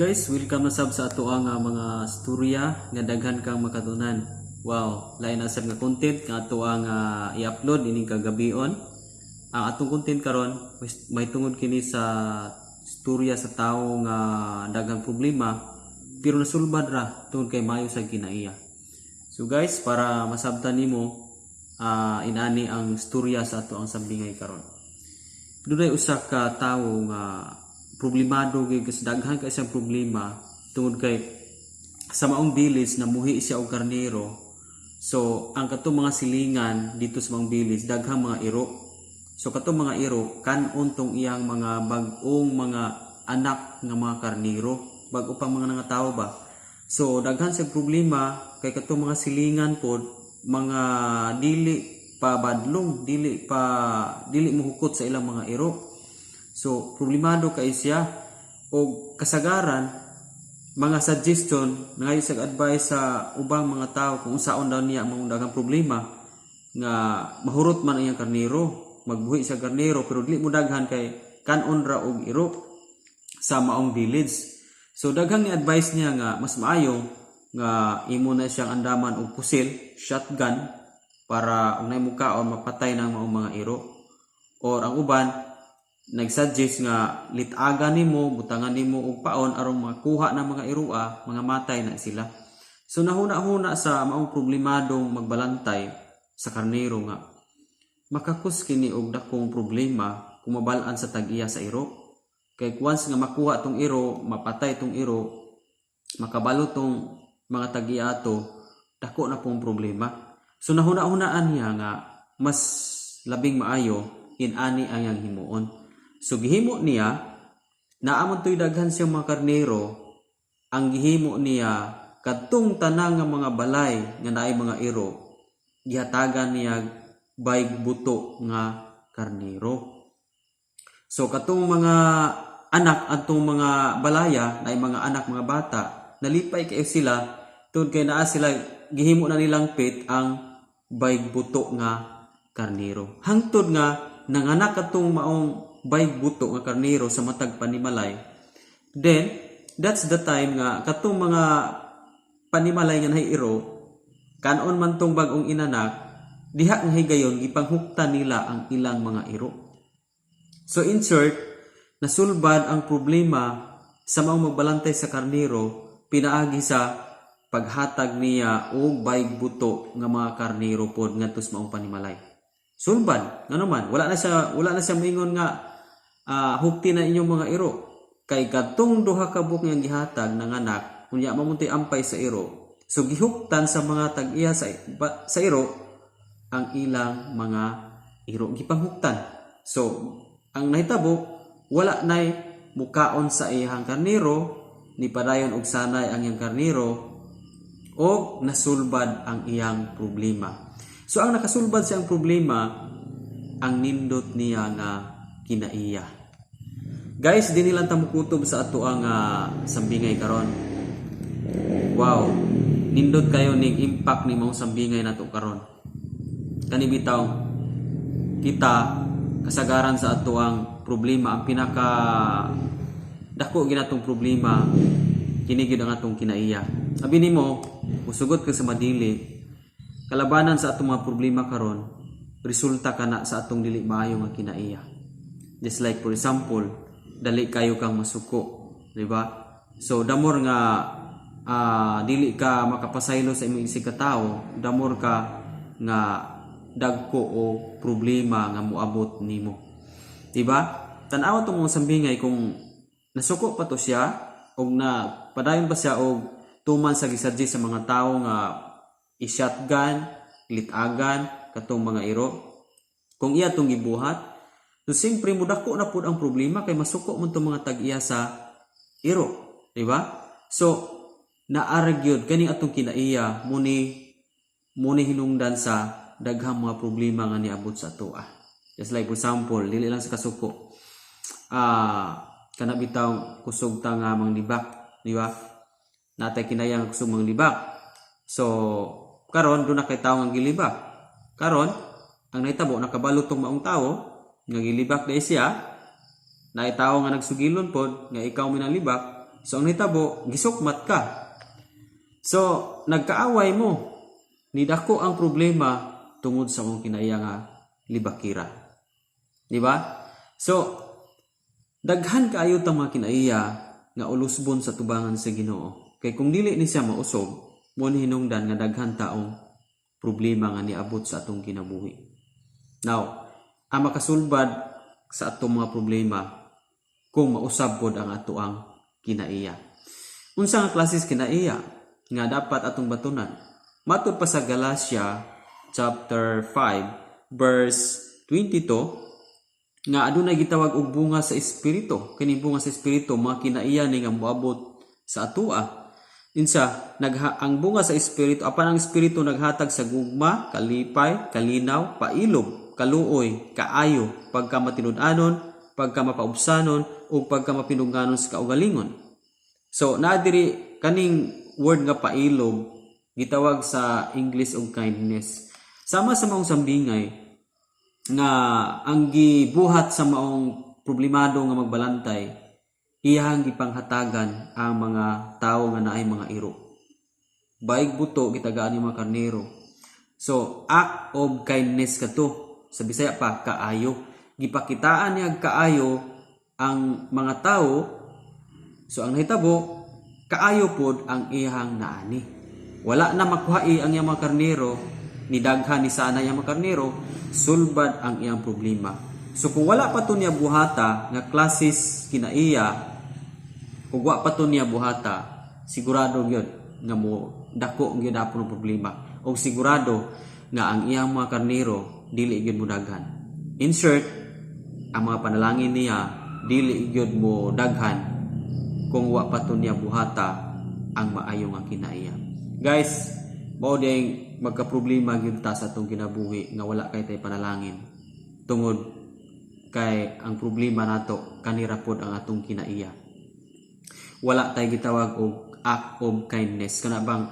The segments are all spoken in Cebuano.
Guys, welcome na sab sa ato ang mga storya nga daghan kang makatunan. Wow, lain na sab nga content nga ato ang i-upload ining kagabion. Ang atong content karon may tungod kini sa storya sa tawo nga daghang problema pero nasulbad ra tungod kay maayo sa kinaiya. So guys, para masabtan nimo inani ang storya sa ato ang sambingay karon. Dunay usa ka tawo nga problemado gyud kasi daghan kay siyang problema tungod kay sa maong village namuhi siya og karnero. So ang katong mga silingan dito sa maong village, daghang mga iro. So katong mga iro kan-on tong iyang mga bag-ong mga anak nga mga karnero, bag-o pang mga nangatawo ba. So daghan siya problema kay katong mga silingan pod mga dili pa badlong, dili pa dili mohukot sa ilang mga iro. So problemado kay siya og kasagaran mga suggestion, nangayo sa advice sa ubang mga tao kung unsaon daw niya ang mga daghang problema nga mahurot man ang iyang karnero, magbuhi sa karnero pero dili mo daghan kay kan-on ra og iro sa maong village. So daghang ni advice niya nga mas maayo nga imo na siyang andaman og pusil, shotgun, para og nay mukaon mapatay ng maong mga iro. Or ang uban nagsuggest nga litagan nimo, butangan nimo og paon aron makuha ng mga iroa, mga matay na sila. So nahuna-huna sa maong problemadong magbalantay sa karnero nga makakus kini og dakong problema kung mabal-an sa tag-iya sa iro. Kay once nga makuha tong iro, mapatay tong iro, makabalo tong mga tag-iya ato, dako na pong problema. So nahuna-hunaan niya nga mas labing maayo inani ang iyang himuon. So gihimo niya, naa man to'y daghan siyang mga karnero, ang gihimo niya, kadtong tanang nga mga balay nga naay mga iro, gihatagan niya bayg buto nga karnero. So katong mga anak atong mga balaya, naay mga anak, mga bata, nalipay kayo sila tungod kay naa sila gihimo na nilang pet ang bayg buto nga karnero. Hangtod nga nanganak katong maong bayg buto nga karnero sa matag panimalay. Then that's the time nga katong mga panimalay nga naay iro, kanon man tong bag-ong inanak, diha nga higayon gipanghuktan nila ang ilang mga iro. So in short, nasulbad ang problema sa maong magbalantay sa karnero pinaagi sa paghatag niya og bayg buto nga mga karnero pod ngadto sa maong panimalay. Sulbad, ngano man, wala na siya moingon nga hukti na inyong mga iro. Kay kadtong duha ka buok nga gihatag nanganak, unya mamunti ampay sa iro. So gihuktan sa mga tag-iya sa iro ang ilang mga iro, gipanghuktan. So ang nahitabo, wala nay mukaon sa iyang karnero, ni padayon og sanay ang iyang karnero o nasulbad ang iyang problema. So ang nakasulbad siyang problema, ang nindot niya nga kinaiya. Guys, dinhi lang ta mukutob sa ato ang sambingay karon. Wow, nindot kayo ning impact ni maong sambingay nato karon. Kani bitaw kita kasagaran sa ato ang problema, ang pinaka dako ginatong problema kini gyud ang atong kinaiya. Abi nimo musugot ka sa madili, kalabanan sa atong mga problema karon resulta kana sa atong dili maayo nga kinaiya. Just like for example, dali kayo kang masuko, di ba? So the more nga dili ka makapasaylo sa imong isig ka tawo, the more ka nga dagko o problema nga moabot nimo. Di ba? Tan-awa tong mga sambingay kung nasuko pa to siya og na padayon pa siya og tuman sa gisuggest sa mga tawo nga i-shotgun, litagan katong mga iro. Kung iya tong gibuhat, so siyempre mudako na pud ang problema kay masuko man tong mga tag-iya sa iro, di ba? So naa gyud kani atong kinaiya muni hinungdan sa daghang mga problema nga niabot sa atoa. Just like for example, dili lang sa kasuko. Kana bitaw kusog ta nga manglibak, di ba? Natay kinaiya nga kusog manglibak. So karon duna kay tawo nga gilibak. Karon ang nahitabo, nakabalo tong maong tawo nga gilibak dai siya, naay tawo nga nagsugilon pod nga ikaw minalibak. So ang nitabo, gisukmat ka. So nagkaaway mo. Nidako ang problema tungod sa mong kinaiya nga libakira. Di ba? So daghan kaayo tang mga kinaiya nga ulusbon sa tubangan sa Ginoo. Kay kung dili ni siya mausob, mo ni hinungdan nga daghan taong problema nga niabot sa atong kinabuhi. Now, ang makasulbad sa atong mga problema kung mausab pod ang ato ang kinaiya. Unsa nga klases kinaiya nga dapat atong batunan? Matud pa sa Galatia chapter 5 verse 22 nga adunay gitawag og bunga sa espiritu. Kini bunga sa espiritu, mga kinaiya ni nga moabot sa atoa. Insa nagha ang bunga sa espiritu? Apan ang espiritu naghatag sa gugma, kalipay, kalinaw, pailob, kaluoy, kaayo, pagkamatinud-anon, pagkamapaubsanon ug pagkamapinungganon sa kaugalingon. So naa diri kaning word nga pailob, gitawag sa English og kindness. Sama sa maong sambingay nga ang gibuhat sa maong problemado nga magbalantay, iyang gipanghatagan ang mga tawo nga naay mga iro. Baig buto gitagaan yung mga karnero. So act of kindness kato. Sa Bisaya pa, kaayo. Gipakitaan niya kaayo ang mga tawo. So ang nahitabo, kaayo pod ang iyang naani. Wala na makuhai ang iyang mga karnero, nidaghan ni sana iyang mga karnero, sulbad ang iyang problema. So kung wala pa to niya buhata nga klases kinaiya, kung wa pa to niya buhata, sigurado gyud nga mo dako gyud apon ang problema. Og sigurado nga ang iyang mga karnero dili gyud mo daghan. In short, ang mga panalangin niya dili gyud mo daghan kung wa pa to niya buhata ang maayo nga kinaiya. Guys, mao ding magka-problema gyud ta sa atong kinabuhi nga wala kay tay panalangin. Tungod kay ang problema nato kanira pod ang atong kinaiya. Wala tay gitawag og act of kindness, kana bang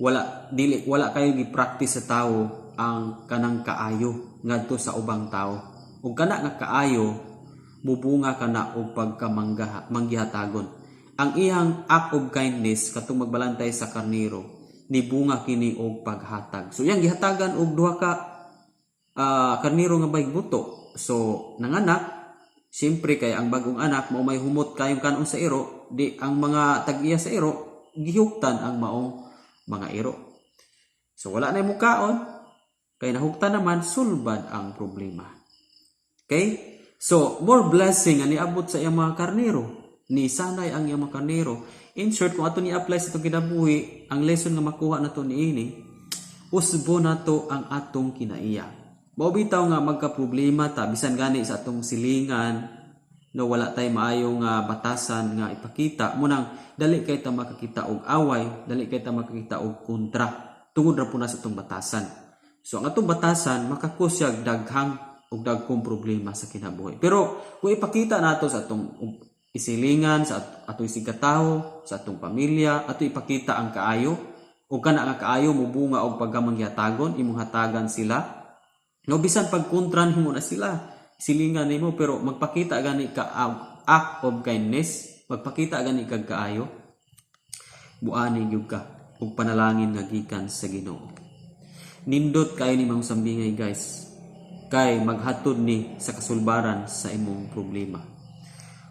wala dili wala kayo gi-practice sa tawo ang kanang kaayo ngadto sa ubang tawo. Ug kana nga kaayo mubunga kana og pagkamanggaha manggihatagon. Ang iyang act of kindness katong magbalantay sa karnero, nibunga kini og paghatag. So iyang gihatagan og duha ka karnero nga baig buto. So nanganak, siyempre kay ang bagong anak mao may humot kayong kanon sa iro, di ang mga tag-iya sa iro gihuktan ang maong mga iro. So wala na mukaon kay nahuktan naman, sulbad ang problema. Okay? So more blessing ang niabot sa iyang mga karnero. Ni sanay ang iyang mga karnero. In short, kung ato ni apply sa itong kinabuhi, ang lesson nga makuha nato niini, usbo nato ang atong kinaiya. Mao bitaw nga magka-problema ta bisan gani sa atong silingan, no, wala tay maayo nga batasan nga ipakita mo nang dali kay ta makakita og away, dali kay ta makakita og kontra tungod ra po na sa atong batasan. So ang atong batasan makakusyag daghang og dagkong problema sa kinabuhi. Pero kung ipakita nato sa atong isilingan, sa atong isigkatawo, sa atong pamilya, ato ipakita ang kaayo, ug kana nga kaayo mubunga og pagkamanghatagon, imong hatagan sila. No, bisan pagkontra nimo na sila, silingan nimo, pero magpakita gani ka act of kindness, magpakita gani kag kaayo, buani gyud ka ug panalangin nga gikan sa Ginoo. Nindot kayo ni mga sambingay, guys, kay maghatod ni sa kasulbaran sa imong problema.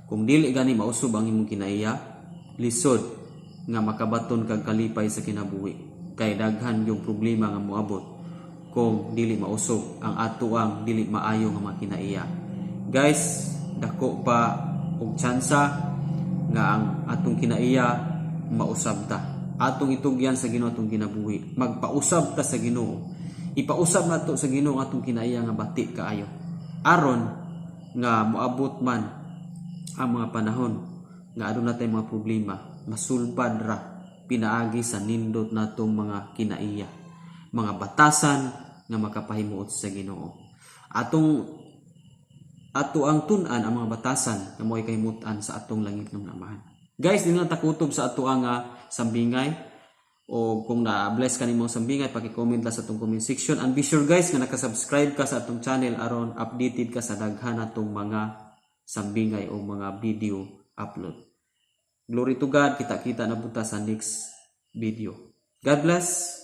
Kung dili gani mausob ang imong kinaiya, lisod nga makabaton kag kalipay sa kinabuhi kay daghan yung problema nga moabot kung dili mausob ang ato ang dili maayo nga mga kinaiya. Guys, dako pa og tsansa nga ang atong kinaiya mausab ta. Atong itugyan sa Ginoo atong kinabuhi. Magpausab ta sa Ginoo. Ipausab nato sa Ginoo ang atong kinaiya nga bati kaayo. Aron nga moabot man ang mga panahon nga aduna tay mga problema, masulbad ra pinaagi sa nindot natong mga kinaiya, mga batasan nga makapahimuot sa Ginoo. Atong ato ang tun-an ang mga batasan nga mo'y kahimutan sa atong langit ng Amahan. Guys, di lang takutob sa ato ang sambingay o kung na-bless ka nimo sambingay, paki-comment lang sa atong comment section and be sure, guys, nga naka-subscribe ka sa atong channel aron updated ka sa daghan natong mga sambingay o mga video upload. Glory to God. Kita-kita na punta sa next video. God bless.